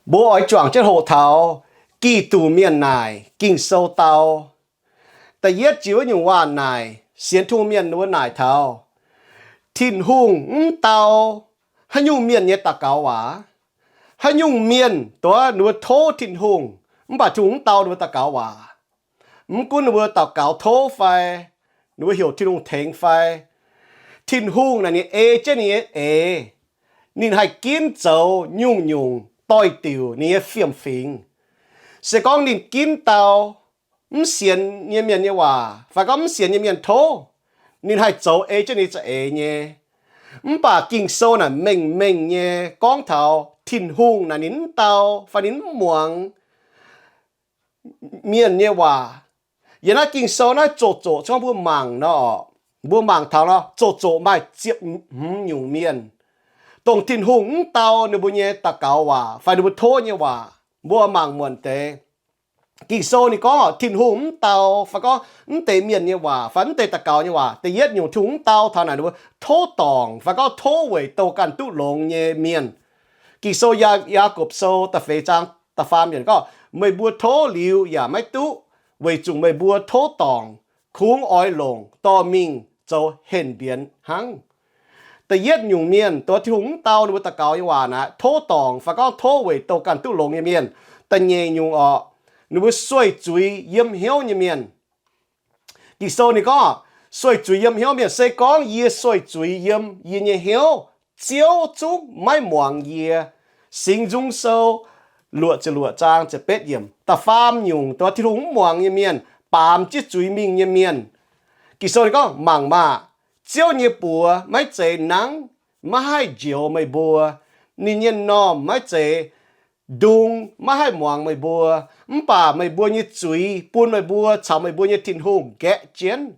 Mbuo oix juangc jienv hoqc taux Giduc mienh naaic Ging-Sou dau. Da'yietv jiex wuov nyungc waac naaic, sienx Tin-Hungh mienh ninh mbuo naaic taux, Tin-Hungh mv dau haaix nyungc mienh nyei daux gaux waac. Haaix nyungc mienh duqv ninh mbuo tov Tin-Hungh, mv baac Tin-Hungh mv dau ninh mbuo daux gaux waac. Mv gunv ninh mbuo daux gaux tov fai, ninh mbuo heuc Tin-Hungh tengx fai, Tin-Hungh naaic ninh ei jienv ninh nyei eix, ninh haih ginv zoux nyungc-nyungc doix-diuc ninh nyei fiem-fingx. Se gorngv ninh ginv dau mv sienx nyei mienh nyei waac, fai gorngv mv sienx nyei mienh tov, ninh haih zoux ei jienv ninh za'eix nyei. Mv baac Ging-Sou naaic mengh mengh nyei gorngv taux Tin-Hungh naaic ninh mv dau fai ninh mv muangx mienh nyei waac. Yiem naaiv Ging-Sou naaiv zoqc zoqc, gorngv mbuo mangc nor, mbuo mangc taux nor, zoqc zoqc maaih ziepc hmz nyungc mienh, dongh Tin-Hungh mv dau ninh mbuo nyei daux gaux waac fai ninh mbuo tov nyei waac. Mbuo mangc muonc deix. Ging-Sou ninh gorngv Tin-Hungh mv dau fai gorngv mv deix mienh nyei waac fai mv deix daux gaux nyei waac. Da'yietv nyungc Tin-Hungh mv dau taux naaic ninh mbuo tov dorngc fai gorngv tov weic douh ganh duqv longx nyei mienh. Ging-Sou Yaagorpc Sou da'feix zaang da'faam yiemc gorngv, meih mbuo tov liuz yaac maiv duqv, weic zuqc meih mbuo tov dorngc, kungx oix longc dorh mingh zoux henh mbienx hnangv. Da'yietv nyungc mienh, dongh Tin-Hungh mv dau ninh mbuo daux gaux nyei waac naaic, tov dorngc fai gorngv tov weic douh ganh duqv longx nyei mienh. Da'nyeic nyungc orqc, ninh mbuo sueih zuiz yiem hnyouv nyei mienh. Ging-Sou ninh gorngv, sueih zuiz yiem hnyouv mienh, se gorngv yie sueih zuiz yiem yie nyei hnyouv, Ziouv zungv maiv muangx yie. Singx Nzung Sou luoqc ziepc luoqc zaang ziepc betv yiemc. Da'faam nyungc, dongh Tin-Hungh mv muangx nyei mienh, baamz jienv zuiz mingh nyei mienh. Ging-Sou ninh gorngv, mangc maah! Ziouv nyei buoz maiv zeiz nangv, maiv haih njoux meih mbuo. Ninh nyei m'normh maiv zeiz ndung, maiv haih muangx meih mbuo. Mv baac meih mbuo nyei zuiz bun meih mbuo caux meih mbuo nyei Tin-Hungh nqaeqv jienv.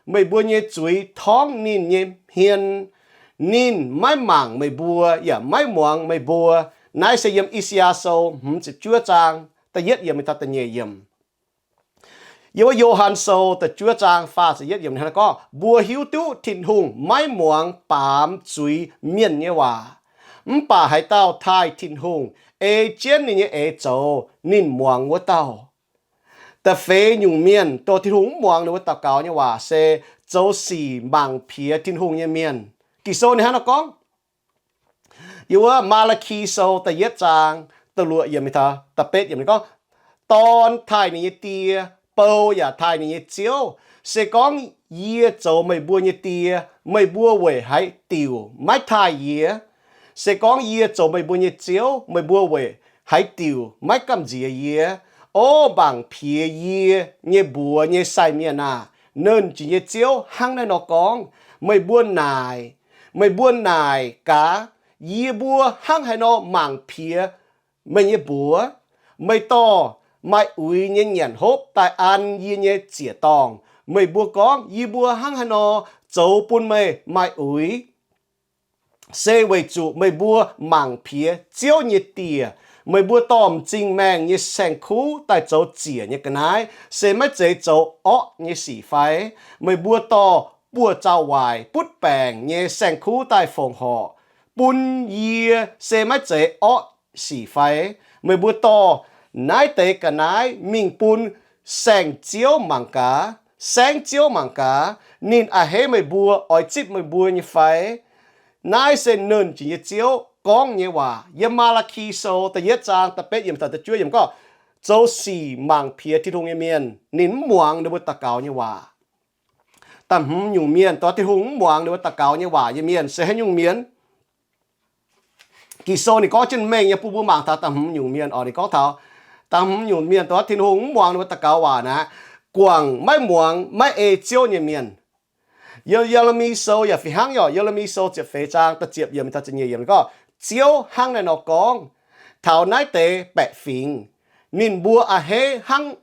Meih mbuo nyei zuiz torngv ninh nyei hmien. Ninh maiv mangc meih mbuo yaac maiv muangx meih mbuo. Naaiv se yiem I^saa^yaa Sou hmz ziepc juov zaang da'yietv yiemc mingh taux da'nyeic yiemc. Yiem wuov Yo^han Sou da'juov zaang faah ziepc yietv yiemc ninh hnangv naaiv gorngv, mbuo hiuv duqv Tin-Hungh maiv muangx baamz zuiz mienh nyei waac. Mv baac haaix dauh taaih Tin-Hungh, ei jienv ninh nyei eix zoux, ninh muangx wuov dauh. Da'feix nyungc mienh, dongh Tin-Hungh mv muangx ninh mbuo daux gaux nyei waac se zoux sic mangc piex Tin-Hungh nyei mienh. Ging-Sou ninh hnangv naaiv gorngv, yiem wuov Maa^laa^ki Sou da'yietv zaang da'luoqc yiemc mingh taux da'betv yiemc ninh gorngv, dorn taaih ninh nyei die, bou yaac taaih ninh nyei ziouv. Se gorngv yie zoux meih mbuo nyei die, meih mbuo weic haaix diuc maiv taaih yie? Se gorngv yie zoux meih mbuo nyei ziouv, meih mbuo weic haaix diuc maiv gamh nziex yie? O mangc piex yie nyei mbuox nyei sai mienh aah! Nernh Jiex nyei Ziouv hnangv naaiv nor gorngv. Meih mbuo naaic, meih mbuo naaic gaax, yie mbuo hnangv haaix nor mangc piex meih nyei mbuox? Meih dorh maaih uix nyei nyanc hopv daaih an yie nyei ziec-dorngh. Meih mbuo gorngv, yie mbuo hnangv haaix nor zoux bun meih maaih uix? Se weic zuqc meih mbuo mangc piex Ziouv nyei dieh. Meih mbuo dorh m'zing maengh nyei saeng-kuv daaih zoux ziec nyei ga'naaiv, se maiv zeiz zoux orqv nyei sic fai? Meih mbuo dorh buoz-zaux waaic butv baengc nyei saeng-kuv daaih fongc horc bun yie, se maiv zeiz orqv sic fai? Meih mbuo dorh naaiv deix ga'naaiv mingh bun saeng-ziouv mangc gaax, saengv-ziouv mangc gaax, ninh a'hneiv meih mbuo, oix zipv meih mbuo nyei fai? Naaiv se Nernh Jiex nyei Ziouv gorngv nyei waac. Yiem Maa^laa^ki Sou da'yietv zaang da'betv yiemc taux da'juov yiemc gorngv, zoux sic mangc piex Tin-Hungh nyei mienh, ninh mv muangx ninh mbuo daux gaux nyei waac. Da'hmz nyungc mienh, dongh Tin-Hungh mv muangx ninh mbuo daux gaux nyei waac nyei mienh se haaix nyungc mienh? Ging-Sou ninh gorngv jienv mengh nyei bun mbuo mangc taux da'hmz nyungc mienh oc. Ninh gorngv taux da'hmz nyungc mienh, dongh Tin-Hungh mv muangx ninh mbuo daux gaux waac naaic, guangc maiv muangx maiv ei Ziouv nyei mienh. Yiem Ye^le^mi Sou yaac fih hnangv, Ye^le^mi Sou ziepc feix zaang da'ziepc yiemc taux ziepc nyeic yiemc gorngv, Ziouv hnangv naaiv nor gorngv, taux naaiv deix baeqc fingx, ninh mbuo a'hneiv hnangv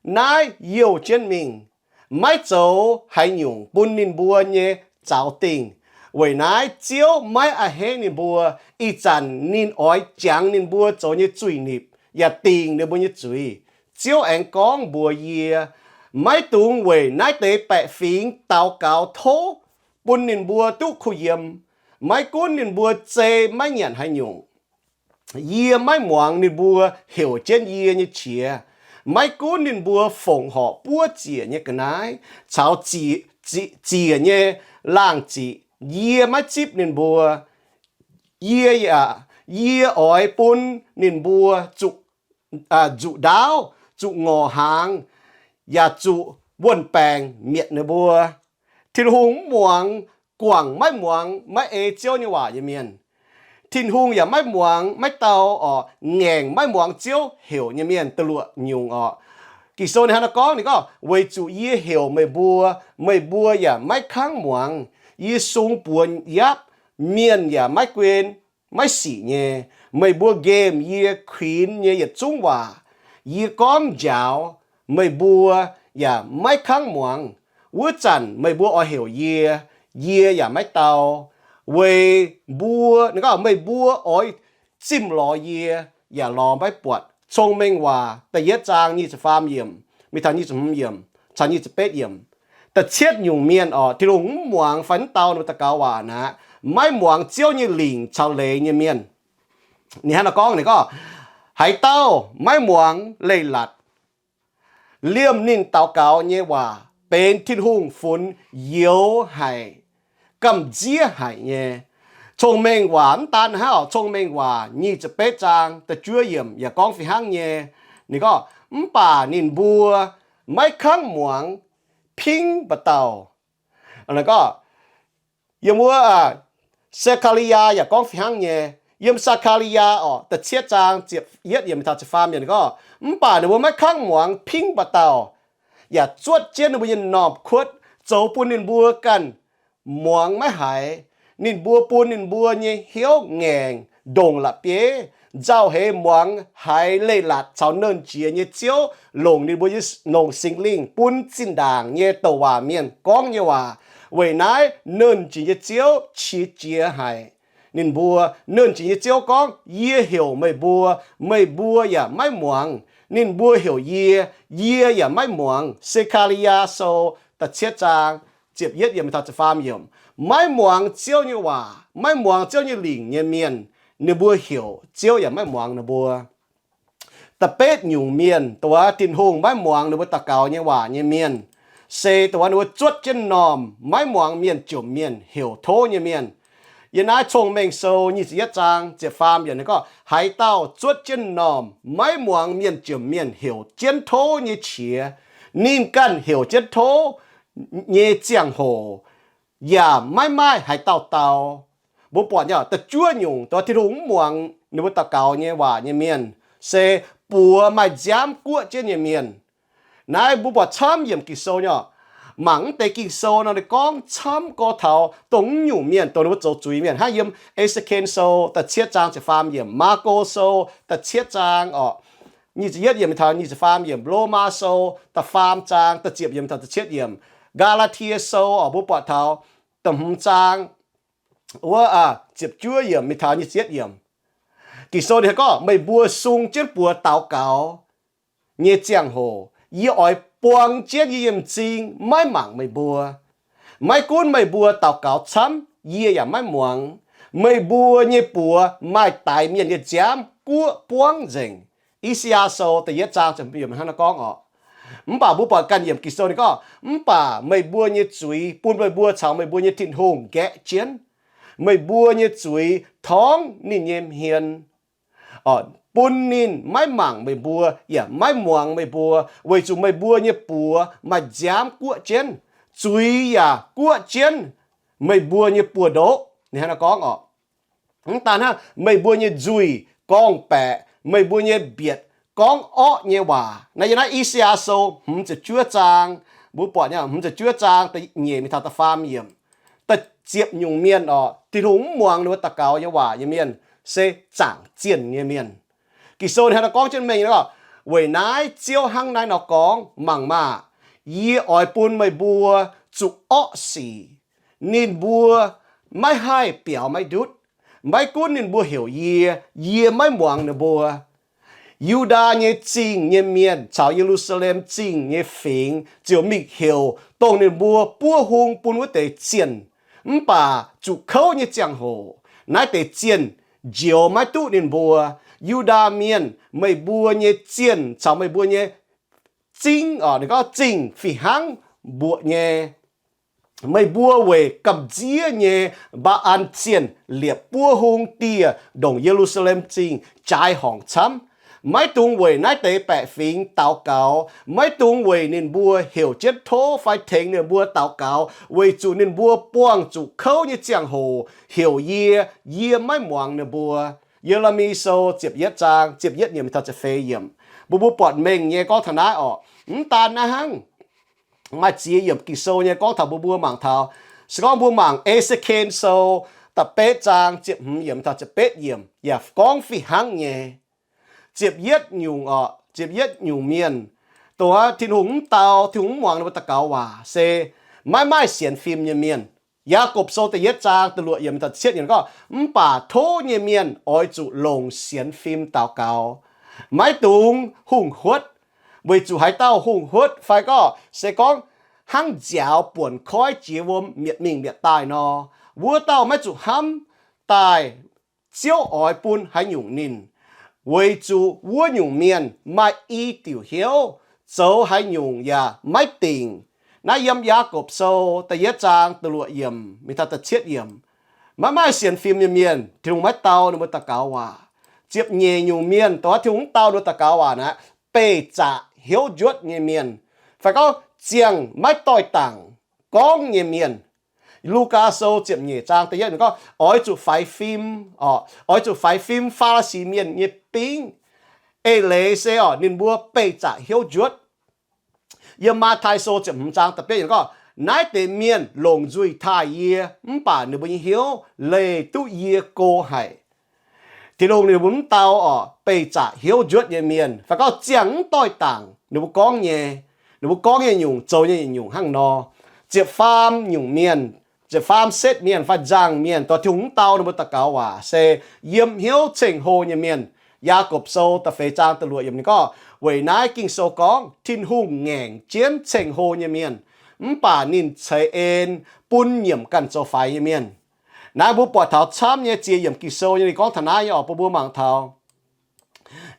naaiv youh jienv mingh, maiv zoux haaix nyungc bun ninh mbuo nyei zaux dingh. Weic naaiv Ziouv maiv a'hneiv ninh mbuo. Ih zanc ninh oix jangx ninh mbuo zoux nyei zuiz-nipc yaac dingc ninh mbuo nyei zuiz. Ziouv aengx gorngv mbuox yie, maiv dungx weic naaiv deix baeqc fingx daux gaux tov bun ninh mbuo duqv kuh yiem, maiv gunv ninh mbuo zei maiv nyanc haaix nyungc. Yie maiv muangx ninh mbuo heuc jienv yie nyei qiex. Maiv gunv ninh mbuo fongc horc buov ziec nyei ga'naaiv caux ziec nyei laangh ziqc, yie maiv zipv ninh mbuo. Yie yaac, yie oix bun ninh mbuo zuqc nzuqc ndaauv, zuqc ngorc hnaangx, yaac zuqc wuon-baengc mietc ninh mbuo. Tin-Hungh mv muangx guangc maiv muangx, maiv ei Ziouv nyei waac nyei mienh. Tin-Hungh yaac maiv muangx, maiv dau oc, ngaengc maiv muangx Ziouv heuc nyei mienh da'luoqc nyungc oc. Ging-Sou ninh hnangv naaiv gorngv, ninh gorngv, Weic zuqc yie heuc meih mbuo, meih mbuo yaac maiv kangv muangx. Yie sung buoz yapv, mienh yaac maiv guen, maiv sic nyei. Meih mbuo nqemh yie kuinx nyei yietc zungv waac. Yie gorngv njaaux, meih mbuo yaac maiv kangv muangx. Wuov zanc meih mbuo oix heuc yie, yie yaac maiv dau, weic mbuo, ninh gorngv, meih mbuo oix zimh lorz yie yaac lorz maiv buatc. Cong-Mengh Waac da'yietv zaang nyic ziepc faam yiemc, mingh taux nyic ziepc hmz yiemc caux nyic ziepc betv yiemc. Da'cietv nyungc mienh oc, Tin-Hungh mv muangx fai mv dau ninh mbuo daux gaux waac naaic, maiv muangx Ziouv nyei lingc caux leiz nyei mienh. Ninh hnangv naaiv gorngv, ninh gorngv, Haaix dauh maiv muangx leiz-latc, liemh ninh daux gaux nyei waac benx Tin-Hungh funx youx haic, gamh nziev haic nyei. Cong-Mengh Waac mv daan hnangv oc, Cong-Mengh Waac nyic ziepc betv zaang da'juov yiemc yaac gorngv fih hnangv nyei. Ninh gorngv, Mv baac ninh mbuo maiv kangv muangx, pingv mba'dauh. Gorngv, yiem wuov Saa^kaa^li^yaa yaac gorngv fih hnangv nyei. Yiem Saa^kaa^li^yaa oc, da'cietv zaang ziepc yietv yiemc mingh taux ziepc faam yiemc gorngv, Mv baac ninh mbuo maiv kangv muangx, pingv mba'dauh, yaac zuotv jienv ninh mbuo nyei m'normh kuotv zoux bun ninh mbuo ganh muangx maiv haiz. Ninh mbuo bun ninh mbuo nyei hnyouv ngaengc, ndongc la'bieiv, nzauh heix muangx haiz leiz-latc caux nernh jiex nyei ziouv longc ninh mbuo nyei, longc Singx Lingh bun zinh ndaangc nyei douc waac mienh gorngv nyei waac. Weic naaiv nernh jiex nyei ziouv qiex jiez haic. Ninh mbuo, nernh jiex nyei ziouv gorngv, Yie heuc meih mbuo, meih mbuo yaac maiv muangx. Ninh mbuo heuc yie, yie yaac maiv muangx. Saa^kaa^li^yaa Sou da'cietv zaang ziepc yietv yiemc mingh taux ziepc faam yiemc. Maiv muangx Ziouv nyei waac, maiv muangx Ziouv nyei lingc nyei mienh, ninh mbuo heuc Ziouv yaac maiv muangx ninh mbuo. Da'betv nyungc mienh, dongh wuov Tin-Hungh maiv muangx ninh mbuo daux gaux nyei waac nyei mienh, se dongh wuov ninh mbuo zuotv jienv m'normh maiv muangx mienh jomc mienh heuc tov nyei mienh. Yiem naaiv Cong-Mengh Sou nyic ziepc yietv zaang ziepc faam yiemc ninh gorngv, Haaix dauh zuotv jienv m'normh maiv muangx mienh jomc mienh heuc jienv tov nyei qiex, ninh ganh heuc jienv tov nyei ziangh hoc yaac maiv maaih haaix dauh dau. Mbuo buatc nyei da'juov nyungc, dongh Tin-Hungh mv muangx ninh mbuo daux gaux nyei waac nyei mienh, se buoz maaih nziaamv guoqv jienv nyei mienh. Naaiv mbuo buatc camv yiemc Ging-Sou nyei. Mangc mv deix Ging-Sou nor, ninh gorngv camv gorx taux dongh mv nyungc mienh, dongh ninh mbuo zoux zuiz mienh. Hnangv yiem E^se^ken Sou da'cietv zaang ziepc faam yiemc, Maako Sou da'cietv zaang oc, nyic ziepc yietv yiemc mingh taux nyic ziepc faam yiemc, Lomaa Sou da'faam zaang da'ziepc yiemc mingh taux da'cietv yiemc, Gaa^laa^tie Sou oc, mbuo buatc taux da'hmz zaang wuov ziepc juov yiemc mingh taux nyic ziepc yietv yiemc. Ging-Sou ninh gorngv, Meih mbuo sung jienv buoz daux gaux nyei ziangh hoc, yie oix buang jienv yie nyei m'zing maiv mangc meih mbuo. Maiv gunv meih mbuo daux gaux camv, yie yaac maiv muangx. Meih mbuo nyei buoz maaih daix mienh nyei nziaamv guoqv buangv nzengc. I^saa^yaa Sou da'yietv zaang ziepc hmz yiemc hnangv naaiv gorngv oc. Mv baac mbuo buatc ganh yiemc Ging-Sou ninh gorngv, Mv baac meih mbuo nyei zuiz bun meih mbuo caux meih mbuo nyei Tin-Hungh nqaeqv jienv. Meih mbuo nyei zuiz torngv ninh nyei hmien, bun ninh maiv mangc meih mbuo yaac maiv muangx meih mbuo, weic zuqc meih mbuo nyei buoz maaih nziaamv guoqv jienv, zuiz yaac guoqv jienv meih mbuo nyei buoz-ndoqv. Ninh hnangv naaiv gorngv oc. Mv daan hnangv, meih mbuo nyei nzuih gorngv-baeqc, meih mbuo nyei mbietc gorngv orqv nyei waac. Naaiv yiem naaiv I^saa^yaa Sou hmz ziepc juov zaang, mbuo buatc nyei, hmz ziepc juov zaang da'nyeic mingh taux da'faam yiemc. Da'ziepc nyungc mienh oc, Tin-Hungh mv muangx ninh mbuo daux gaux nyei waac nyei mienh se zaangc zienh nyei mienh. Ging-Sou ninh hnangv naaiv gorngv jienv mengh, weic naaiv Ziouv hnangv naaiv nor gorngv, Mangc maah! Yie oix bun meih mbuo zuqc orqv sic. Ninh mbuo maiv haih biaux maiv ndutv. Maiv gunv ninh mbuo heuc yie, yie maiv muangx ninh mbuo. Yu^ndaa nyei zingh nyei mienh caux Ye^lu^saa^lem zingh nyei fingx ziouc mingh heuc dongh ninh mbuo buov hung bun wuov deix zienh. Mv baac zuqc kouv nyei ziangh hoc, naaiv deix zienh njoux maiv duqv ninh mbuo. Yu^ndaa Mienh, meih mbuo nyei zienh caux meih mbuo nyei zingv, ninh gorngv zingh fih hnangv mbuoqc nyei. Meih mbuo weic gamh nziev nyei Mbaa^an zienh liepc buov hung dieh ndongc Ye^lu^saa^lem Zingh jaaix horngc camv. Maiv dungx weic naaiv deix baeqc fingx daux gaux. Maiv dungx weic ninh mbuo heuc jienv tov fai tengx ninh mbuo daux gaux, weic zuqc ninh mbuo buangh zuqc kouv nyei ziangh hoc heuc yie, yie maiv muangx ninh mbuo. Ye^le^mi Sou ziepc yietv zaang ziepc yietv yiemc taux ziepc feix yiemc. Mbuo mbuo buatc mengh nyei gorngv taux naaiv orqc. Mv daan naaiv hnangv, maaih ziex yiemc Ging-Sou nyei gorngv taux mbuo mbuo mangc taux. Se gorngv mbuo mangc E^se^ken Sou da'betv zaang ziepc hmz yiemc taux ziepc betv yiemc yaac gorngv fih hnangv nyei. Ziepc yietv nyungc orqc, ziepc yietv nyungc mienh, dongh Tin-Hungh mv dau, Tin-Hungh mv muangx ninh mbuo daux gaux waac se maiv maaih sienx fim nyei mienh. Yaagorpc Sou da'yietv zaang da'luoqc yiemc taux cietv yiemc gorngv, mv baac tov nyei mienh oix zuqc longc sienx fim daux gaux. Maiv dungx hungh huotv, weic zuqc haaix dauh hungh huotv fai gorngv se gorngv hnangv nziaaux buonc koiv jiex wuom mietc mingh mietc daaih nor, wuov dauh maiv zuqc hnamv daaih Ziouv oix bun haaix nyungc ninh, weic zuqc wuov nyungc mienh maaih i diuc hnyouv zoux haaix nyungc yaac maiv dingc. Naaiv yiem Yaagorpc Sou da'yietv zaang da'luoqc yiemc mingh taux da'cietv yiemc. Maiv maaih sienx fim nyei mienh, Tin-Hungh maiv dau ninh mbuo daux gaux waac. Ziepc nyeic nyungc mienh, dongh Tin-Hungh mv dau ninh mbuo daux gaux waac naaic, beih zaqc hnyouv njuotv nyei mienh, fai gorngv ziangh maiv doix-dangc gorngv nyei mienh. Lugaa Sou ziepc nyeic zaang da'yietv gorngv, oix zuqc faix fim, oix zuqc faix fim Faa^li^si Mienh nyei bingv. Eix leiz se orqc, ninh mbuo beih zaqc hnyouv njuotv. Yiem Matv^tai Sou ziepc hmz zaang da'betv gorngv, naaiv deix mienh longc nzuih taaih yie, mv baac ninh mbuo nyei hnyouv leih duqv yie go haic. Tin-Hungh ninh mbuo mv dau orqc, beih zaqc hnyouv njuotv nyei mienh, fai gorngv ziangh mv doix-dangc ninh mbuo gorngv nyei, ninh mbuo gorngv nyei nyungc, zoux nyei nyungc hnangv nor. Ziepc faam nyungc mienh, ziepc faam setv mienh fai nzangc mienh, dongh Tin-Hungh mv dau ninh mbuo daux gaux waac se yiem hnyouv ceng-hlo nyei mienh. Yaagorpc Sou da'feix zaang da'luoqc yiemc ninh gorngv, weic naaiv Ging-Sou gorngv, Tin-Hungh ngaengc jienv ceng-hlo nyei mienh, mv baac ninh ceix en bun nyiemc ganh zoux faix nyei mienh. Naaiv mbuo buatc taux camv nyei ziex yiemc Ging-Sou nyei ninh gorngv taux naaiv nyei orqc, bun mbuo mangc taux.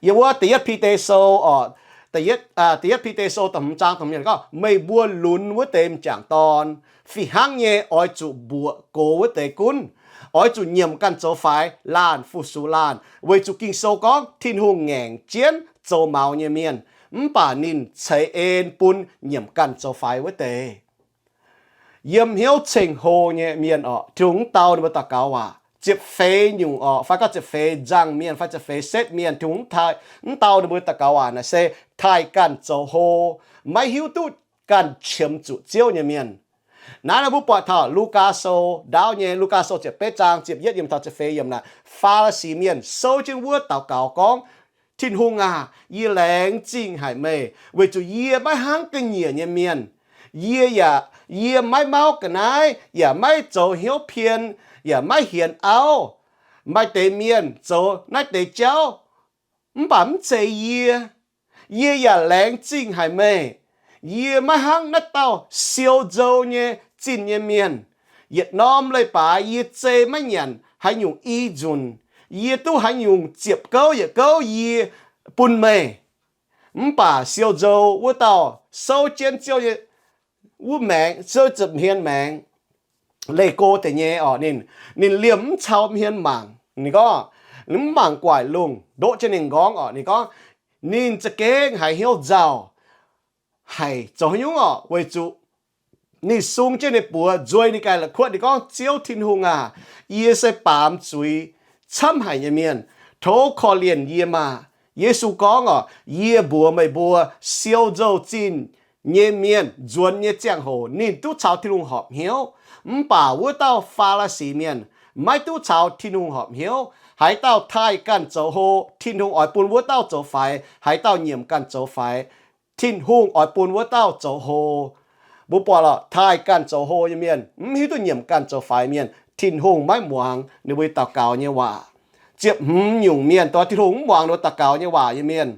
Yiem wuov Da'yietv Bide Sou orqc, Da'yietv Bide Sou da'hmz zaang da'hmz yiemc gorngv, meih mbuo lunx wuov deix m'jangc dorn fih hnangv nyei oix zuqc mbuoqc gox wuov deix gunv, oix zuqc nyiemc ganh zoux faix, laanh fu-sux laanh, weic zuqc Ging-Sou gorngv Tin-Hungh ngaengc jienv zoux maux nyei mienh, mv baac ninh ceix en bun nyiemc ganh zoux faix wuov deix. Yiem hnyouv ceng-hlo nyei mienh orqc, Tin-Hungh mv dau ninh mbuo daux gaux waac. Ziepc feix nyungc orqc, fai gorngv ziepc feix nzangc mienh fai ziepc feix setv mienh, Tin-Hungh mv dau ninh mbuo daux gaux waac naaic se taaih ganh zoux hlo, maiv hiuv duqv ganh qiemx zuqc Ziouv nyei mienh. Naaiv nor mbuo buatc taux Lugaa Sou ndaauv nyei, Lugaa Sou ziepc betv zaang ziepc yietv yiemc taux ziepc feix yiemc naaic, Faa^li^si Mienh souv jienv wuov daux gaux gorngv, Tin-Hungh aac, yie laengz zingh haic meih, weic zuqc yie maiv hnangv ga'nyiec nyei mienh. Yie yaac, yie maiv mauv ga'naaiv, yaac maiv zoux hnyouv pien, yaac maiv hienx auv. Maaih deix mienh zoux naaiv deix jauv, mv baac mv zeiz yie. Yie yaac laengz zingh haic meih. Yie maiv hnangv naaiv dauh siou nzou nyei zinh nyei mienh. Yietc norm leiz-baaix yie zei maiv nyanc haaix nyungc i nzunc. Yie duqv haaix nyungc ziepc gouv yietc gouv yie bun meih. Mv baac siou nzou wuov dauh souv jienv Ziouv nyei wuov maengx, souv ziepc hmien maengx, leih go deix nyei orqc, ninh, ninh liemh mv cau hmien mangc. Ninh gorngv, mv mangc guaic lungh, ndoqv jienv ninh nqorngv orqc. Ninh gorngv, ninh za'gengh haiz hnyouv nzauh, haic zoux haaix nyungc orqc, weic zuqc ninh sung jienv ninh buoz nzuei ninh ganh la'kuotv. Ninh gorngv, Ziouv Tin-Hungh aac, yie se baamz zuiz camv haic nyei mienh. Tov korv-lienh yie maah! Yesu gorngv orqc, yie mbuox meih mbuo, siou nzou-zinh nyei mienh nzuonx nyei ziangh hoc ninh duqv caux Tin-Hungh horpc hnyouv. Mv baac wuov dauh Faa^li^si Mienh maiv duqv caux Tin-Hungh horpc hnyouv. Haaix dauh taaih ganh zoux hlo, Tin-Hungh oix bun wuov dauh zoux faix. Haaix dauh nyiemc ganh zoux faix, Tin-Hungh oix bun wuov dauh zoux hlo. Mbuo buatc lorqc, taaih ganh zoux hlo nyei mienh, mv hiuv duqv nyiemc ganh zoux faix mienh, Tin-Hungh maiv muangx ninh mbuo daux gaux nyei waac. Ziepc hmz nyungc mienh, dongh Tin-Hungh mv muangx ninh mbuo daux gaux nyei waac nyei mienh,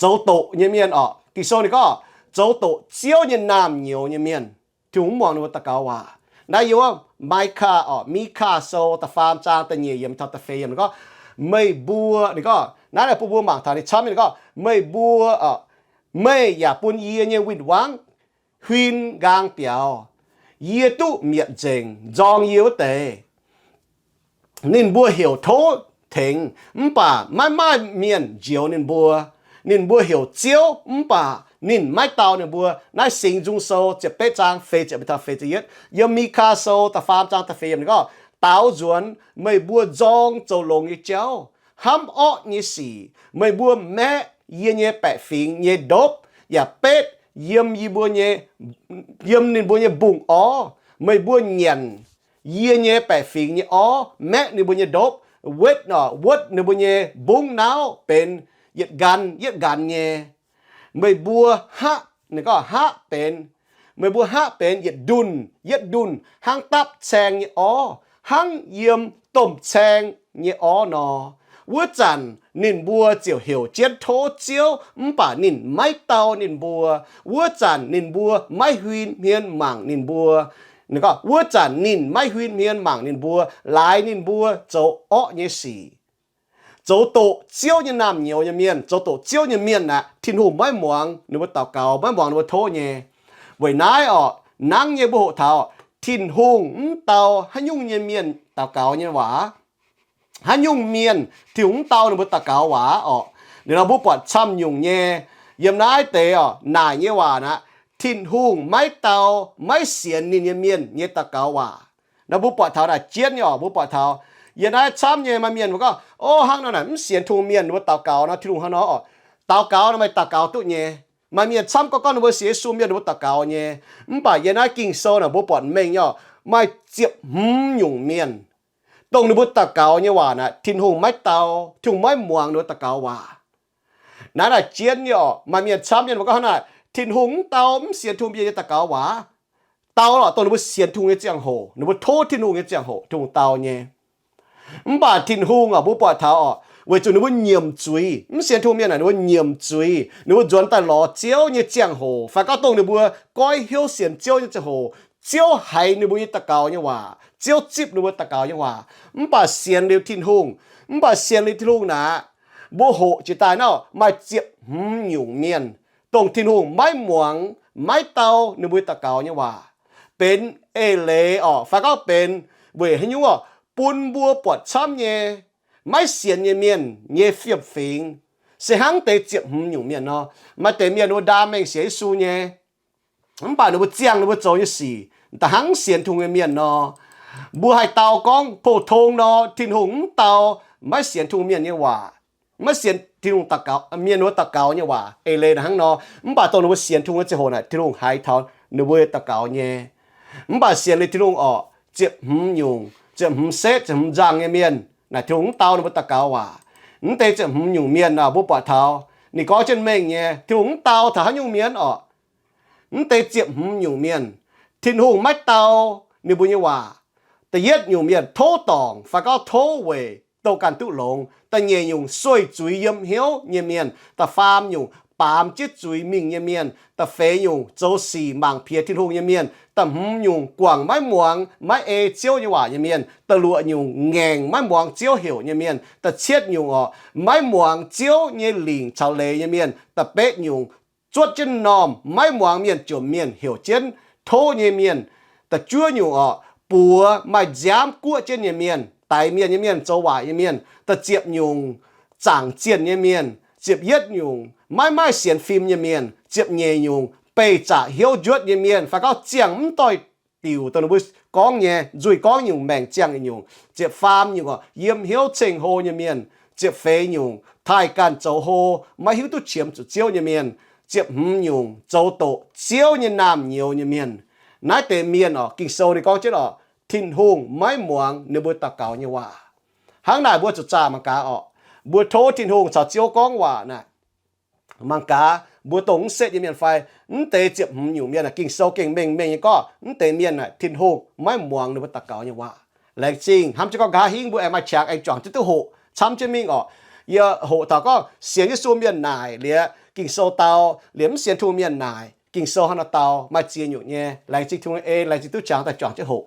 zoux doqc nyei mienh orqc. Ging-Sou ninh gorngv, zoux doqc Ziouv nyei naamh nyouz nyei mienh, Tin-Hungh mv muangx ninh mbuo daux gaux waac. Naaiv yiem wuov Maikaa orqc, Mikaa Sou da'faam zaang da'nyeic yiemc taux da'feix yiemc gorngv, Meih mbuo, ninh gorngv, naaiv naaic bun mbuo mangc taux ninh camv nyei, ninh gorngv, meih mbuo, meih yaac bun yie nyei win-wangv huin nqaang biaux. Yie duqv mietc nzengc nzorng yie wuov deix. Ninh mbuo heuc tov tengx, mv baac maiv maaih mienh njoux ninh mbuo. Ninh mbuo heuc Ziouv, mv baac ninh maiv dau ninh mbuo. Naaiv Singx Nzung Sou ziepc betv zaang feix ziepc taux feix ziepc yietv. Yiem Mikaa Sou da'faam zaang da'feix yiemc ninh gorngv, daaux nzuonx meih mbuo nzorng zoux longx nyei jauv, hnamv orqv nyei sic. Meih mbuo maeqv yie nyei baeqc fingx nyei ndopv, yaac betv yiem yie mbuo nyei, yiem ninh mbuo nyei mbungv-orv. Meih mbuo nyanc yie nyei baeqc fingx nyei orv, maeqv ninh mbuo nyei ndopv, wetv nor wuotv ninh mbuo nyei mbungv nauv benx yietc nqan yietv nqan nyei. Meih mbuo haqv, ninh gorngv haqv benx, meih mbuo haqv benx yietc ndunh yietv ndunh hnangv dapv caeng nyei orv, hnangv yiem domh caeng nyei orv nor. Wuov zanc ninh mbuo ziouc heuc jienv tov Ziouv, mv baac ninh maiv dau ninh mbuo. Wuov zanc ninh mbuo maiv huin hmien mangc ninh mbuo. Ninh gorngv, wuov zanc ninh maiv huin hmien mangc ninh mbuo, laaix ninh mbuo zoux orqv nyei sic. Zoux doqc Ziouv nyei naamh nyouz nyei mienh, zoux doqc Ziouv nyei mienh aeqv, Tin-Hungh maiv muangx ninh mbuo daux gaux, maiv muangx ninh mbuo tov nyei. Weic naaiv orqc, nangv nyei mbuo hoqc taux Tin-Hungh mv dau haaix nyungc nyei mienh daux gaux nyei waac. Haaix nyungc mienh Tin-Hungh mv dau ninh mbuo daux gaux waac orqc? Liuz nor mbuo buatc camv nyungc nyei, yiem naaiv deix orqc, naaic nyei waac naaic, Tin-Hungh maiv dau, maiv sienx ninh nyei mienh nyei daux gaux waac. Naaiv mbuo buatc taux naaic jienv nyei orqc, mbuo buatc taux yiem naaiv camv nyei maaih mienh mbuo gorngv, o, hnangv nor naaic mv sienx Tin-Hungh mienh mbuo daux gaux nor, Tin-Hungh hnangv nor orqc, daux gaux nor maaih daux gaux duqv nyei. Maaih mienh camv gorngv, gorngv ninh mbuo sienx Yesu mienh ninh mbuo daux gaux nyei. Mv baac yiem naaiv Ging-Sou naaic mbuo buatc mengh nyei orqc, maaih ziepc hmz nyungc mienh dongh ninh mbuo daux gaux nyei waac naaic Tin-Hungh maiv dau, Tin-Hungh maiv muangx ninh mbuo daux gaux waac. Naaiv naaic jienv nyei orqc, maaih mienh camv mienh mbuo gorngv hnangv naaic, Tin-Hungh mv dau mv sienx Tin-Hungh mienh nyei daux gaux waac. Dau lorqc, dongh ninh mbuo sienx Tin-Hungh nyei ziangh hoc, ninh mbuo tov Tin-Hungh nyei ziangh hoc Tin-Hungh dau nyei. Mv baac Tin-Hungh orqc, mbuo buatc taux orqc, weic zuqc ninh mbuo nyiemc zuiz, mv sienx Tin-Hungh mienh naaic ninh mbuo nyiemc zuiz, ninh mbuo nzuonx daaih lorz Ziouv nyei ziangh hoc, fai gorngv dongh ninh mbuo goiv hnyouv sienx Ziouv nyei ziangh hoc, Ziouv haiz ninh mbuo nyei daux gaux nyei waac, Ziouv zipv ninh mbuo daux gaux nyei waac. Mv baac sienx liuz Tin-Hungh, mv baac sienx liuz Tin-Hungh naaic, mbuo hoqc jiex daaih naaiv maaih ziepc hmz nyungc mienh, dongh Tin-Hungh maiv muangx, maiv dau ninh mbuo daux gaux nyei waac. Benx eix leiz orqc, fai gorngv benx weic haaix nyungc orqc, bun mbuo buatc camv nyei, maiv sienx nyei mienh nyei fiem-fingx, se hnangv deix ziepc hmz nyungc mienh nor. Maaih deix mienh ninh mbuo ndaam mengh sienx Yesu nyei, mv baac ninh mbuo ziangh ninh mbuo zoux nyei sic da'hnangv sienx Tin-Hungh nyei mienh nor. Mbuo haih dau gorngv pou-tong nor, Tin-Hungh mv dau maiv sienx Tin-Hungh mienh nyei waac, maiv sienx Tin-Hungh daux gaux, mienh wuov daux gaux nyei waac eix leiz naaic hnangv nor. Mv baac dongh ninh mbuo sienx Tin-Hungh nyei ziangh hoc naaic, Tin-Hungh haiz taux ninh mbuo nyei daux gaux nyei. Mv baac sienx liuz Tin-Hungh orqc, ziepc hmz nyungc, ziepc hmz setv, ziepc hmz nzangh nyei mienh naaic Tin-Hungh mv dau ninh mbuo daux gaux waac. Mv deix ziepc hmz nyungc mienh naaic mbuo buatc taux ninh gorngv jienv mengh nyei, Tin-Hungh mv dau taux haaix nyungc mienh orqc? Mv deix ziepc hmz nyungc mienh, Tin-Hungh maiv dau ninh mbuo nyei waac. Da'yietv nyungc mienh tov dorngc fai gorngv tov weic douh ganh duqv longx. Da'nyeic nyungc sueih zuiz yiem hnyouv nyei mienh. Da'faam nyungc baamz jienv zuiz mingh nyei mienh. Da'feix nyungc zoux sic mangc piex Tin-Hungh nyei mienh. Da'hmz nyungc guangc maiv muangx, maiv ei Ziouv nyei waac nyei mienh. Da'luoqc nyungc ngaengc maiv muangx Ziouv heuc nyei mienh. Da'cietv nyungc orqc, maiv muangx Ziouv nyei lingc caux leiz nyei mienh. Da'betv nyungc zuotv jienv m'normh maiv muangx mienh jomc mienh heuc jienv tov nyei mienh. Da'juov nyungc orqc, buoz maaih nziaamv guoqv jienv nyei mienh, daix mienh nyei mienh, zoux waaic nyei mienh. Da'ziepc nyungc zaangc zienh nyei mienh. Ziepc yietv nyungc maiv maaih sienx fim nyei mienh. Ziepc nyeic nyungc beih zaqc hnyouv njuotv nyei mienh fai gorngv ziangh mv doix-diuc dongh ninh mbuo gorngv nyei, nzuih gorngv nyungc maengc ziangh nyungc. Ziepc faam nyungc orqc, yiem hnyouv ceng-hlo nyei mienh. Ziepc feix nyungc taaih ganh zoux hlo, maiv hiuv duqv qiemx zuqc Ziouv nyei mienh. Ziepc hmz nyungc zoux doqc Ziouv nyei naamh nyouz nyei mienh. Naaiv deix mienh orqc, Ging-Sou ninh gorngv jienv orqc, Tin-Hungh maiv muangx ninh mbuo daux gaux nyei waac. Hnangv naaic mbuo zuqc zaah mangc gaax orqc, mbuo tov Tin-Hungh caux Ziouv gorngv waac naaic, mangc gaax mbuo dongh mv setv nyei mienh fai? Mv deix ziepc hmz nyungc mienh aah, Ging-Sou gengh mengh mengh nyei gorngv mv deix mienh aah, Tin-Hungh maiv muangx ninh mbuo daux gaux nyei waac. Laengz zingh hnamv jienv gorngv nqa'haav hingv mbuo aengx maaih qangx aengx juangc jienv duqv hoqc camv jienv mingh orqc. Yie hoqc taux gorngv sienx Yesu mienh naaic liuz, Ging-Sou dau, liuz mv sienx Tin-Hungh mienh naaic, Ging-Sou hnangv nor dau, maaih ziex nyungc nyei. Laengz zingh Tin-Hungh nyei en, laengz zingh duqv qangx daaih juangc jienv hoqc.